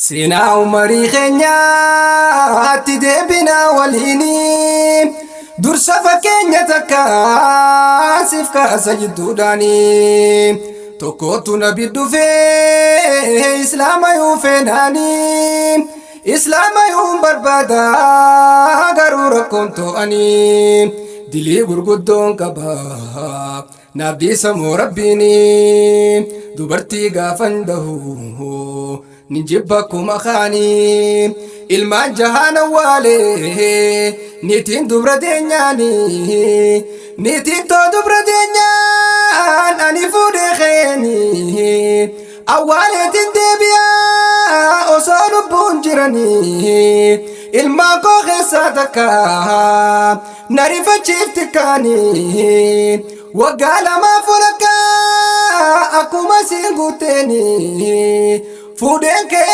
Seenaa umarii keenyaatti deebinaa waliinii dursa fakkeenya takka siif kaasa jidduudhaanii tokkotu nabi dhufee islaama yuu feenaanii islaama yuun barbaada garuu rakkoon to'anii dilii gurguddoon qaba naaf dhiisamoo rabbiini dubartii gaafan dahu ni jibba akkuma kaanii ilmaan jahaan awwaalee niitiin dubra teenyaanii niitiin too dubra teenyaan ani fuudhee keenii awwaaleetiin deebi'aa osoo lubbuun jiranii ilmaan koo keessaa takka na rifachiifti kaanii waggaa lamaaf walakkaa akkuma siin guutteenii fuudheen ka'ee.